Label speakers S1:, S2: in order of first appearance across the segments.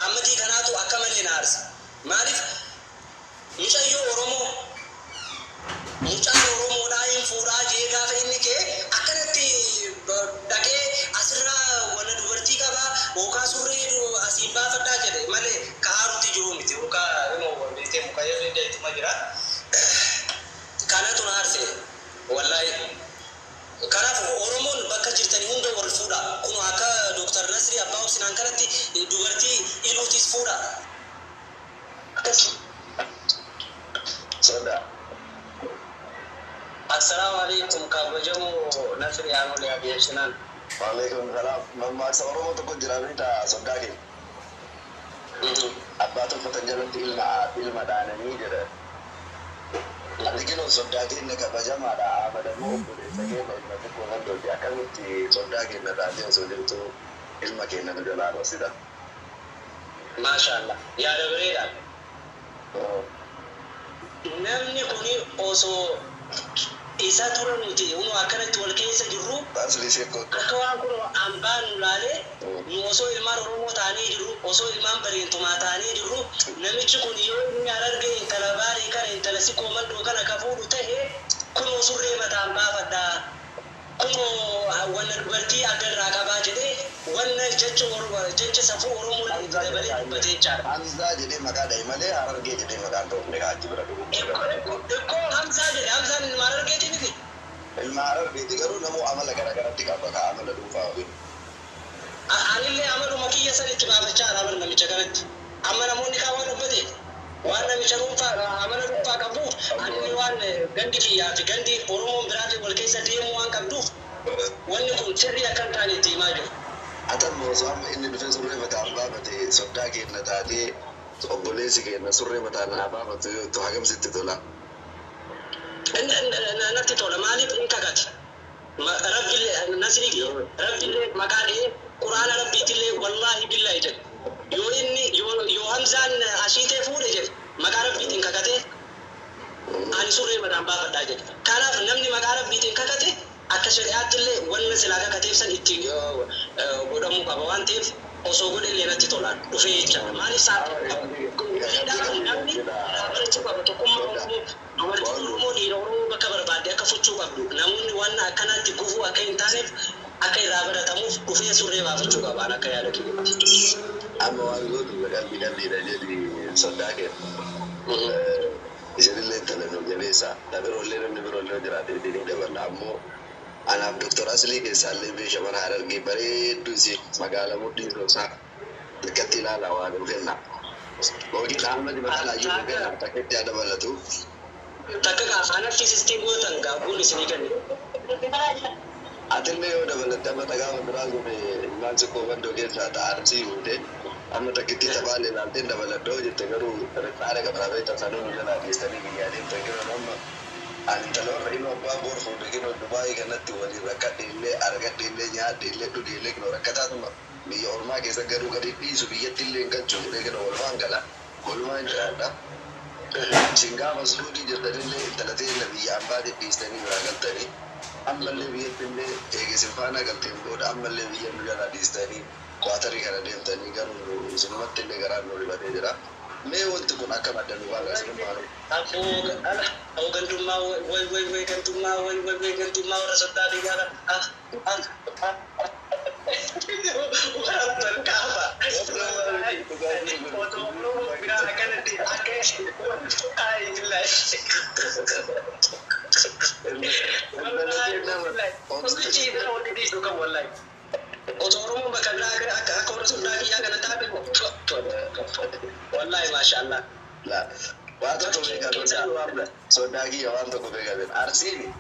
S1: Ahmadii kanaatu akka malee na aarsa. Maaliif mucayyoo Oromoo, mucaan Oromoodhaa hin fuudhaa jee gaafa inni kee akkanatti dhaqee asirraa wanna dubartii qabaa yookaan surree asiin baafadhaa jedhe malee ka aarutti jiru miti, yookaan beektee mukayyoo ittuma jira. Kanatu na aarse wallaahi. Kanaaf Oromoon bakka jirtanii hunda wal fuudha. Kun akka Dooktar Nasrii Abbaa Obsinaan kanatti dubartii iluutis fuudha. Akkasii.
S2: Soda.
S1: Assalaamu alaikum, kabajamoo Nasrii Aanolee Abii Obsinaan.
S2: Waalaikum salaam. Mammaaksa Oromoo tokko jira, beektaa, soddaa kee? Abbaa tuffatan jalatti ilma dhaananii jedha. Ati kinoo soddaa keenya kabajamaadha. Ahmad ammoo obboleessa keenya ilma xiqqoo mandooti. Akkamitti soddaa keenya taatee osoo jirtu ilma keenya nu jalaa dhoksita?
S1: Maashaallah. Yaada bareedaa. Namni kuni osoo isa dura nuti unu akkanatti wal keessa jirru
S2: Asli sheekoo.
S1: Akka waan kun hambaan nu laalee, nu osoo ilmaan Oromoo ta'anii jirru, osoo ilmaan bareentumaa ta'anii jirru, namichi kun yoo inni Harargee intala Baalee kana, intala Sikoo Mandoo kana ka fuudhu ta'e, kunoo surree mataan baafadhaa, kunoo wanna dubartii adda irraa qabaa jedhee wanna jecha Oromoo, jecha safuu Oromoo itti dabalee dubbatee jechaadha.
S2: Hamzaa jedhee maqaa dhahe malee Harargee jedhee maqaan dhoofne achi bira dhufu.
S1: Ikkoo Hamzaa jedhe. Hamzaan ilma Harargeeti miti.
S2: Ilma Harargeeti, garuu namuu amala garaagaratti qaba, ka amala dhuunfaa ofii.
S1: Anillee amaluma kiyya san itti baafachaa jira bara namicha kanatti. Amma namoonni kaan waan dubbate waan namicha dhuunfaa amala dhuunfaa qabuuf, anillee waan gandi kiyyaa fi gandi Oromoon biraatiin wal keessa deemuu waan qabduuf, wanni kun sirrii akka hin taane itti himaa jiru.
S2: Atammoo osoo amma inni dhufee surree mataan baafate, soddaa keenya taatee obboleessi keenya surree mataan naa baafatu yoo ta'u, hagam sitti tola?
S1: Natti tola. Maaliif hin kakate? Rabbillee, Nasrii, Rabbillee maqaa dhahee, Quraana Rabbiitillee wallaahi billaahi jedhe. Yoo inni yoo Hamzaan ashiitee fuudhe jedhe, maqaa Rabbiitiin kakatee, ani surree mataan baafadhaa jedhe. Kanaaf namni maqaa Rabbiitiin kakate akka shari'aatti illee wanna silaa kakateef san itti godhamuu qaba waan ta'eef, osoo godhe illee natti tolaan dhufee jechaadha. Maaliif saaxilamuu qaba? Hojiidhaan namni irraa barachuu qaba. Tokkummaa Oromoo, dubartiin Oromoo dhiira Oromoo bakka barbaadde akka fuchuu qabdu, namoonni waan akkanaatti gufuu akka hin taaneef akka irraa baratamuuf dhufee surree baafachuu qaba akka yaada kiyyaatti.
S2: Amma waan gootu qalbii qalbiidha jedhi soddaa keenya. Isinillee intala nu jabeessa. Ta biroollee, namni biroollee jiraate ni dabala. Ammoo anaaf Doktor Aslii keessaallee beesha mana Harargee bareedduu isii magaala mudhii isaa xiqqatti ilaala, waa nu kenna. Yookiin Ahmad mataa laayyuu nu kenna, takketti haa dabalatu.
S1: Takka anatti sistii gootan gaabbuun isinii kenne.
S2: Atillee yoo dabalatte, amma gaafa biraa sun ilmaan sikkoo mandoo keessaa ta'an sii fuute, amma takkitti taphaan ilaalteen dabaladhoo jette, garuu xaara qabraa beektaa sanuu nu jalaa dhiistanii biyyaa deemtan. Kinoo amma ani intala warra ilma abbaa boor fuudhe, kinoo Dubaayii kanatti waliin rakkadhe illee, argadhe illee, nyaadhe illee, dhuge illee, kinoo rakkataatuma biyya ormaa keessa garuu gadi dhiisu biyyatti illee hin galchu jedhee, kinoo walumaan gala, walumaan jiraadha. Isin gaafa Suudii jirtanillee intala teenya biyya ambaa dhiistanii biraa galtanii, ammallee biyyatti illee eegisin faana galteen booda ammallee biyya nu jalaa dhiistanii Kwaatarii kana deemtanii, garuu isinumatti illee garaan nu rifatee jira. Mee wanti kun akka madda nu baala isinummaa.
S1: Abboo, gandummaa, way way way, gandummaa, way way way, gandummaa warra soddaa biyyaa kana. Warra kaaba. Otoo Oromoo biraa akkanatti akka ay billahi. Wallahi tokkichi bira wanti dhiisu kan wallahi. Otoo Oromoon bakka biraa akka warra soddaa biyyaa kana taate, wallahi maashaallah.
S2: Waan tokko beekaa, soddaa kiyya, waan tokko beekaa, Arsiin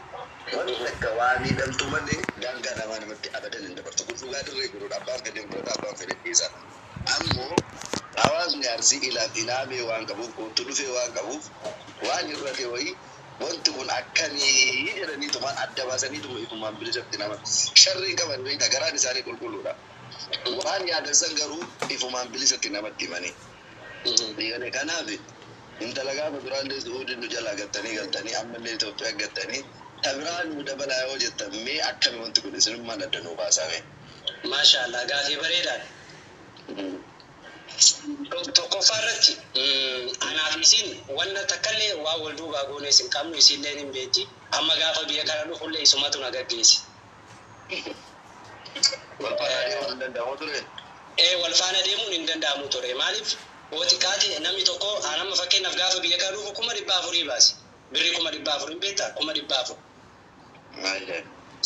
S2: wanti takka waa miidhamtu malee daangaa namaa namatti abadan hin dabartu. Kun dhugaa dirree jirudha. Abbaan fedhe fudhata, abbaan fedhe dhiisa. Ammoo hawaasni Arsii ilaaf ilaamee waan qabuuf, kootu dhufee waan qabuuf, waan hir'ate wayii wanti kun akkamii jedhaniitumaan adda baasaniituma ifumaan bilisatti nama sharriin qaban beekta, garaan isaanii qulqulluudha. Waan yaadan san garuu ifumaan bilisatti namatti himanii. Kanaaf intala gaafa duraallee Su'uudin nu jalaa gattanii galtanii, ammallee Itoophiyaa gattanii, tabiraa nu dabalaa yoo jettan, mee akkami wanti kun isinummaan adda nuu baasame?
S1: Maashaallah, gaafii bareedaadha. Anaaf isin wanna takkallee waa wal duubaa goone isin qabnu isinleen hin beekti. Amma gaafa biyya kana dhufullee isumatu na gaggeesse.
S2: Wal faana deemuun hin danda'amu ture.
S1: Wal faana deemuun hin danda'amu ture. Maaliif yoo xiqqaate namni tokko an amma fakkeenyaaf gaafa biyya kana dhufu 400,000 baase. Birrii 400,000 hin beektaa? 400,000.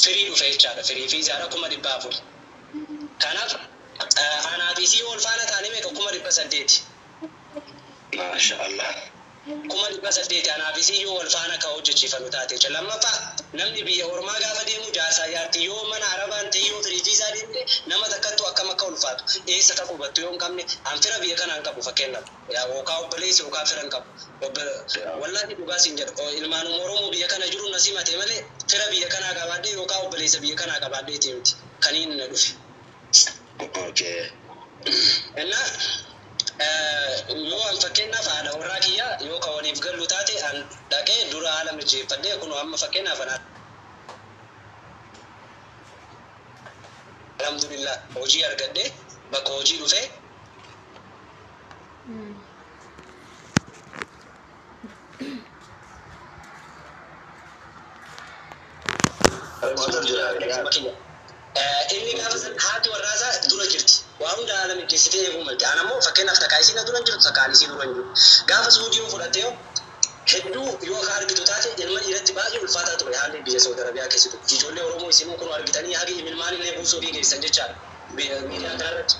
S1: Firii dhufe jechaadha. Firii fi ijaara 400,000. Kanaaf anaa fi isii wal faana taanee meeqa 800,000.
S2: Maasha Allah.
S1: 800,000 anaa fi isii yoo wal faana ka hojjechiifannu taate jecha. Lammaffaa namni biyya ormaa gaafa deemu jaarsaa jaartii yoo mana arabaan ta'e yoo firii fi isaa deemte nama takkattu akkam akka ulfaatu eessa akka qubattu yoo hin qabne an fira biyya kanaa hin qabu fakkeenyaaf. Yookaan obboleessi yookaan fira hin qabu. Wallaahi dhugaa siin jedha ilmaanuma Oromoo biyya kana jiru na simate malee fira biyya kanaa qabaadhee yookaan obboleessa biyya kanaa qabaadhee miti kaniin na dhufe.
S2: Okay.
S1: Innaa yoo an fakkeenyaaf haadha warraa kiyya yoo ka waliif gallu taate an dhaqee dura haala mijeeffadhee kun amma fakkeenyaaf an alhamdulillah hojii argadhee bakka hojii dhufee
S2: Maaltu jira?
S1: Inni gaafa san haati warraasaa dura jirti. Waa hunda haala mijeessitee eeguu malte. An ammoo fakkeenyaaf takkaa isiin dura hin jirtu takkaan isii dura hin jiru. Gaafa Suudii yoo fudhatte yoo hedduu yoo akka argitu taate ilma dhiiratti baay'ee ulfaataa ture haalli biyya Saudi Arabiyaa keessattu. Ijoollee Oromoo isinuu kun argitanii haga imilmaan illee buusuu fi geessan jechaadha. Miidiyaa kanarratti.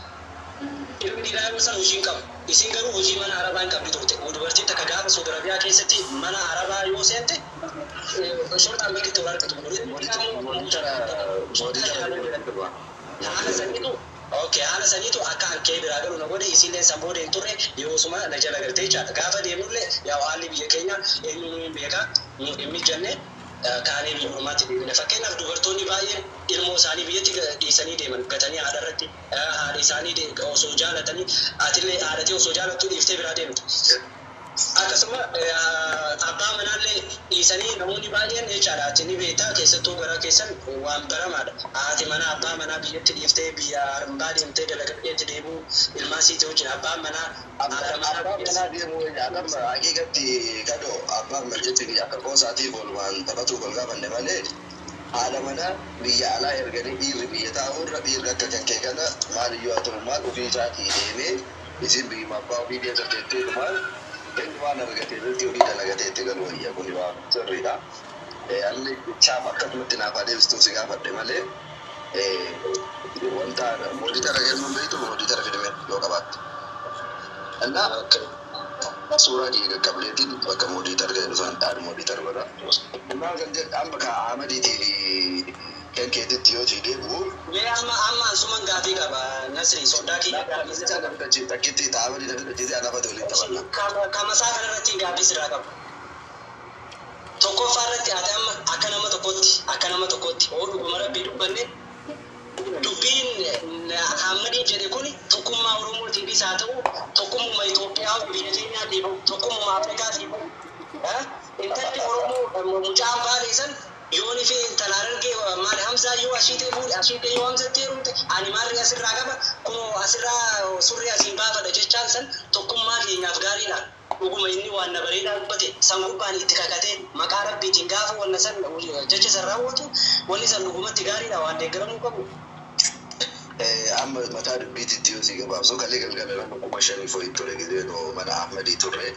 S1: Ilmi dhiiraa yeroo san hojii hin qabu. Isin garuu hojii mana arabaa hin qabdi turte. Dubartiin takka gaafa Saudi Arabiyaa keessatti mana arabaa yoo seente shorxaan bakki wal argatu. Haala saniitu okay haala saniitu akka an kee biraa galu na godhe isiillee san booda hin turre yeroosuma na jala galtee jechaadha. Gaafa deemnullee yaa haalli biyya keenya eenyu nu hin beekaa nu hin mijanne kaanee biyya ormaatti deemne. Fakkeenyaaf dubartoonni baay'een ilmoo isaanii biyyatti dhiisanii deeman gatanii haadha irratti haadha isaanii osoo jaalatanii atillee haadhatee osoo jaalattuu dhiiftee biraa deemte. Akkasuma abbaa manaallee dhiisanii namoonni baay'een jechaadha. Ati ni beektaa keessattuu gara keessan waan baramaadha. Haati manaa abbaa manaa biyyatti dhiiftee biyya hambaa deemtee dalagatteetti deebi'uu ilmaan siitii wajjin abbaan manaa haadha manaa
S2: Abbaan manaa deemuu amma haqiiqatti kadoo abbaan manaa akka qoosaatiif oolmaan taphatuuf ol gaafanne malee haadha manaa biyya alaa erganii dhiirri biyya taa'uurra dhiirri akka kan kee kana maaliyyuu haa ta'u maal ofii isaatii deemee isin biyyuma abbaa ofii keessa teettee dhumaan inni waan argate irratti ofii dalagatee itti galu wayya kun waan sirriidha. Alli chaaf akkasumatti naaf adeemsistuuf si gaafadhe malee wanta mootii tara kennuun beektu mootii tara fidame yoo qabaatte. Innaa suuraa kiyya qaqqableetiin bakka mootii tara kennu isaan dhaadhu mootii tara godha. Innaa kan jedhu amma ka Ahmadiitii fi kan keetitti yoo si deebi'u.
S1: Mee amma amma ansuman gaafii qaba Nasri sodaa kiyya gaafii
S2: Isa na fudhachiif takkitti Ahmadii na fudhachiisee anafatu waliin taphanna.
S1: Kamasaa kanarratti gaafii sirraa qaba. Tokkoffaa irratti ati amma akka nama tokkotti hoo dhuguma rabbii dubbanne dubbiin Ahmadii jedhe kun tokkummaa Oromootiifis haa ta'u tokkummaa Itoophiyaa biyya keenyaatiif tokkummaa Afrikaatiif intalli Oromoo mucaan baalee san yooni fi intala Harargee maal Hamzaa yoo ashiitee fuudhe ashiitee yoo Hamzatti heerumte ani maarri asirraa qaba kunoo asirraa surree asiin baafadha jechaan san tokkummaa keenyaaf gaariidha. Dhuguma inni waan na bareedaa dubbate san gubbaan itti kakatee maqaa rabbiitiin gaafa wanna san jecha san raawwatu wanni san dhugumatti gaariidha waan deeggaramuu qabu.
S2: Amma mataa dubbiititti yoo si gabaabsu kalee galgala nama 5,000 foyi ture gizeenoo mana Ahmadii turre.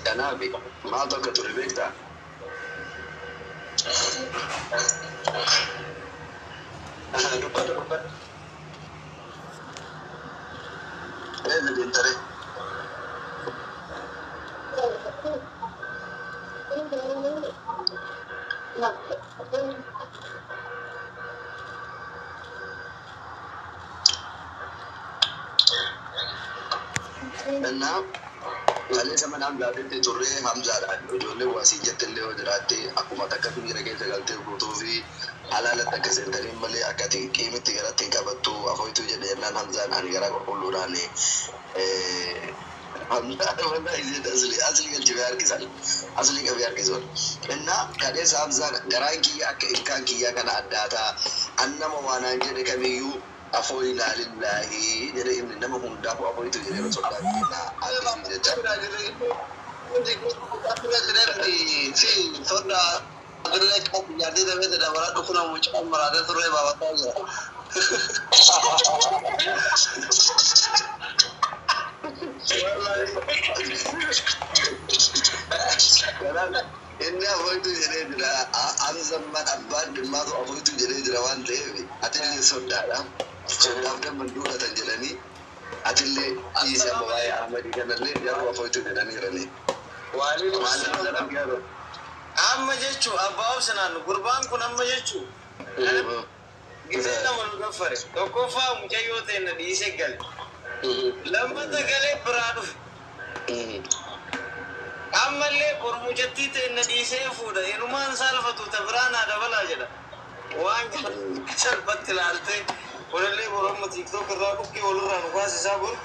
S2: Kanaaf maaltu akka ture beektaa?
S1: Dubbadhu dubbadhu.
S2: Eenyu deemtare? Innaa kaleessa mana Hamzaatitti turree Hamzaadhaan ijoollee waasii jette illee yoo jiraatte akkuma takka miira keessa galtee guutuu fi halaalatti akka seentaniin malee akka ati qiimitti garatti hin qabattu afooytuu jedhe jennaan Hamzaan ani garaa qulqulluudhaan Hamzaan wallahi isheen asli asli galchifee harkisan asli qabee harkisan. Innaa kaleessa Hamzaan garaan kiyya akka ilkaan kiyyaa kana addaataa an nama waanaan jedhe kamiyyuu Afooyinaa lillaahi jedhee inni nama hundaafuu afooyitu jedhee soddaan kennaa akkasii jecha. Kanaaf inni afooyitu jedhee jira. Amzamman abbaan dhimmaatu afooyitu jedhee jira waan ta'eef atillee soddaadha. Soddaaf damman duudhatan jedhanii atillee dhiisi amma waa'ee Ahmadii kanallee jarru afooyitu jedhaniirani. Maal
S3: Amma jechuu abbaa obsinaan gurbaan kun amma jechuu gisee lama nu gaffare. Tokkoffaa mucayyoo ta'e na dhiisee gale. Lammata galee biraa dhufe. Ammallee bor mucattii ta'e na dhiisee fuudha. Inumaan saalfatu ta biraa naa dabalaa jedha. Waan kana salphatti ilaaltee kunillee bor amma TikTok irraa dhukkee walirraa nu kaasisaa bor.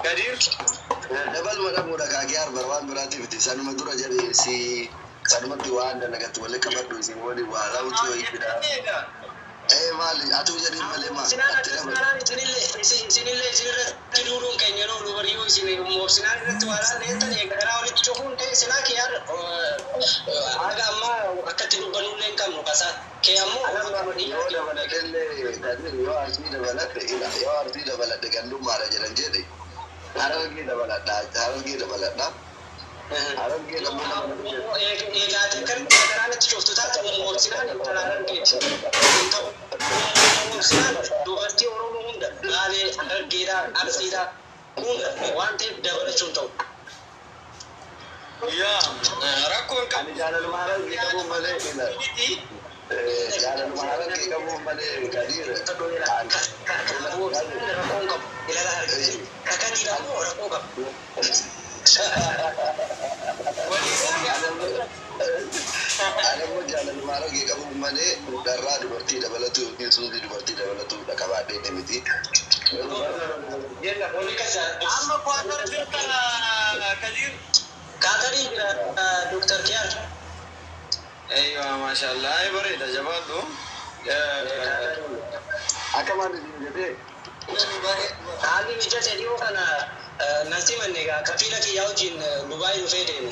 S3: Gadiir.
S2: Dabaluma dhabuudha kaakee arbar waan biraatiif miti. Sanuma dura jedhee si sanumatti waan dalagatti walitti qabadhu isin waliin waa raawwatu wayii fida. Ee maali atuu jedhiin malee maa atti dabal.
S1: Isinillee isinirratti duuluun keenya yeroo nu bari'uu isin moobsinaan irratti waa laalleettan garaa walitti cufuun ta'e silaa kee haga ammaa akkatti dubbannullee hin qabnu kasaa kee ammoo
S2: Yoo dabaladhellee Kadir yoo arsii dabaladhe ila yoo arsii dabaladhe gandummaadha jedhan jedhe harargee dabaladha harargee dabaladha harargee dabaladha.
S1: Eegaatee kan garaanatti cuftu taate moobsinaan intala harargeeti. Hin ta'u. Moobsinaan dubartii Oromoo hunda Baalee, Harargeedhaa, Arsiidhaa hunda waan ta'eef dabalachuun ta'u.
S3: Yaa rakkoon qabu.
S2: Ani jaalaluma harargee qabuun malee ila jaalaluma harargee qabuun malee Kadir.
S1: Rakkoon qabu. Ilala kakatiidha ammoo rakkoo qabu.
S2: Ani immoo jaalaluma harargee qabuun malee dharraa dubartii dabalatu yookiin suusii dubartii dabalatu qabaadhee miti.
S3: Amma kwaatar jirta Kadir.
S1: Kaatarii jira Dr. Kiyaar.
S3: Eeywa maashaallah ay bareeda jabaadhu.
S2: Akka maal isin jedhee
S1: Haalli mijate dhiyoo kana natti manne egaa kafiila kiyyaa wajjin Dubaay dhufee deeme.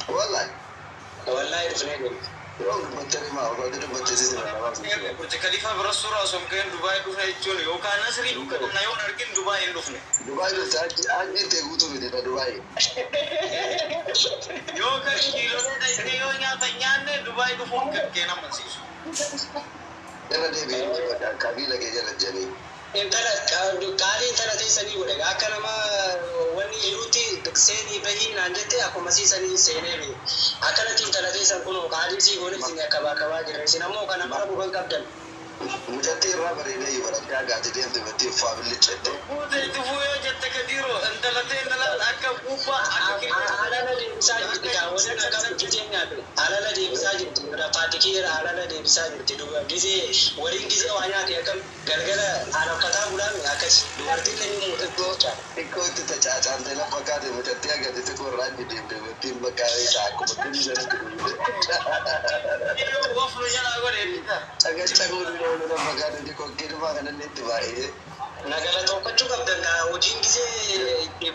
S2: Wallahi
S1: Wallahi dhufnee deeme.
S2: Yoo dubbattanii maa osoo dubbattee si sirna.
S3: Burj Khalifa bira suuraa osoo hin ka'in Dubaay dhufne jechuun yookaan Nasrii na yoon argin Dubaay hin dhufne.
S2: Dubaay dhufte achi ta'e guutuu miti ta Dubaay.
S3: Yookaan kiiloolee dhaqnee yoo nyaata nyaanne Dubaay dhufuun kan kee nama amansiisu.
S2: Irra deebi'ee kabiila kee jala jedhee.
S1: Intala qaalii intala teessanii godhe akka nama wanni jirutti seenii bahii naan jette akkuma siisanii seenee bahe. Akkanatti intala teessan kunoo qaalii sii goone isin akka baakabaa jira. Isin ammoo kana mara bukan qabdan.
S2: Mucattii irraa bareedee yoo barattee agaate deemte battii uffaa billichette.
S3: Guutee dhufuu yoo jette Kadiiroo intala ta'e intala akka gubbaa akka kiiloo.
S1: Alala deebisaa jirti kaa waliin akka gizee nyaate. Alala deebisaa jirti faatikii alala deebisaa jirti duba gizee waliin gizee waa nyaate akkam galgala alakkataa bulaame akkas dubartiin illee ni muuxatu.
S2: Xiqqoo itti tacaacante lafa kaate mucattii agaate xiqqoo irraa achi deemte battiin bakka isaa akkuma durii sanatti deemte.
S3: Yoo wafnu jalaa godhe eebbisa.
S2: Cagacaguun loonu lafa kaate xiqqoo girmaa kanallee itti baay'ee.
S1: Nagala tolfachuu qabdan kaa hojiin gizee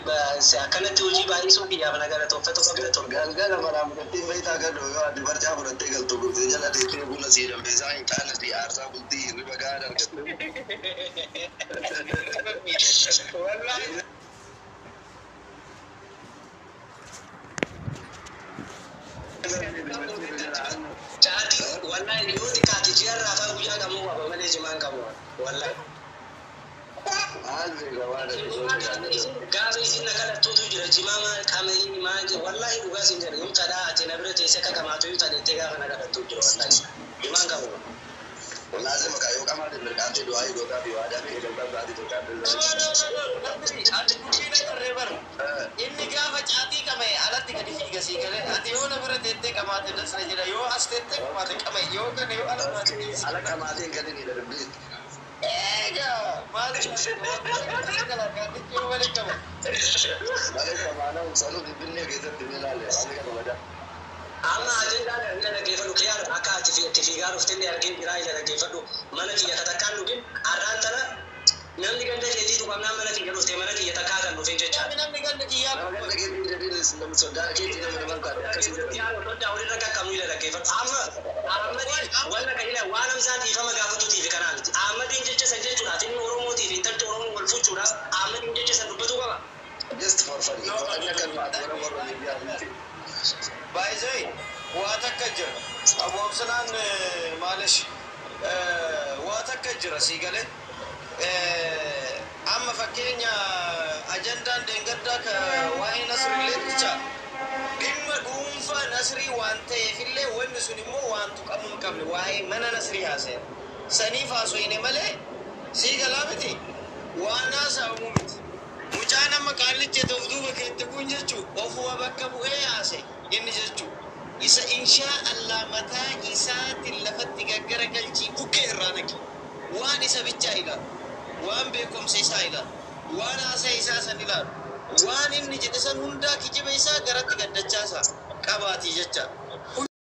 S1: akkanatti hojii baay'isuu kiyyaaf nagala tolfachuu qabda tolga.
S2: Galgala manaa mucattiin beektaa kan yoo ati barcaa fudhattee galtu gurgurtee jala teessee buna sii danfisaa hin taane sii aarsaa bultii hirriba gahaa argatte.
S3: Wallaahi.
S1: Caatii wallahi yoo xiqqaate ji'arraa afaan guyyaa qabuu qaba malee jimaan qabu wallahi.
S2: Maal beeka waan ati goota jaalladhu.
S1: Gaafa isin na kadhattuutu jira jimaa maal qamadii maal jedhu wallahi dhugaa isin jedha hin kadhaa ati na bira teessee akka qamaatu hin kadhattee gaafa na kadhattuu jira wallahi jimaan qabu.
S2: Laazima kaa yoo qamaate mirqaantee du'aa gootaa fi waadaa fi eegaltaa biraati tokkaatti.
S3: Ati dubbii na qarree bara. Inni gaafa caatii qama'e alatti gadi fiiga sii galee ati yoo na bira teettee qamaate dasna jedha yoo as teettee qamaate qama'e yoo kana yoo ala baate dhiisi.
S2: Ala qamaateen kan inni dubbii.
S3: Eegaa maal yoo malee qama'e.
S2: Malee qamaanaa sanuu finfinnee keessatti ni ilaale waan kana badaa.
S1: Amma ajandaan ila dhaggeeffadhu kiyyaar akka ati itti fiigaa dhuftee argin jiraa ila dhaggeeffadhu mana kiyya katakkaan dhugin har'aan tana namni ganda keetii tuqamnaan mana kiyya dhufte mana kiyya takkaa kan dhufin jecha.
S3: Namni ganda kiyyaa
S2: Nama ganda keetii jedhee nama sodaa keetii nama nama kaadhe akkasii jedhama.
S1: Sodaa walirra qaqqabnu ila dhaggeeffadhu. Amma Ahmadiin wanna kan ila waan hamsaan dhiifama gaafatuutiif kanaa miti. Ahmadiin jecha san jechuudhaaf inni Oromootiif intalti Oromoo wal fuchuudhaaf Ahmadiin jecha san dubbatuu qaba.
S2: Just for fun. Inni akka warra warra miidiyaa miti.
S3: Baay'ee waa takka jira. Abu Absalaan maalish waa takka jira sii galee. Amma fakkeenya ajandaan deengaddaa ka waa'ee Nasrillee jecha dhimma dhuunfaa Nasrii waan ta'eefillee wanni sun immoo waan tuqamuu hin qabne waa'ee mana Nasrii haasa'e. Saniif haasofne malee sii galaa miti waan haasa'amu miti. Mucaan amma qaallicha ta'u duuba keetti kun jechuun ofuma bakka bu'ee haase inni jechuun isa inshaa Allah mataa isaatiin lafatti gaggara galchii bukkee irraa naqi. Waan isa bichaa ilaalu, waan beekumsa isaa ilaalu, waan haasaa isaa san ilaalu, waan inni jedhe san hundaa kijiba isaa garatti gaddachaasaa qabaatii jecha.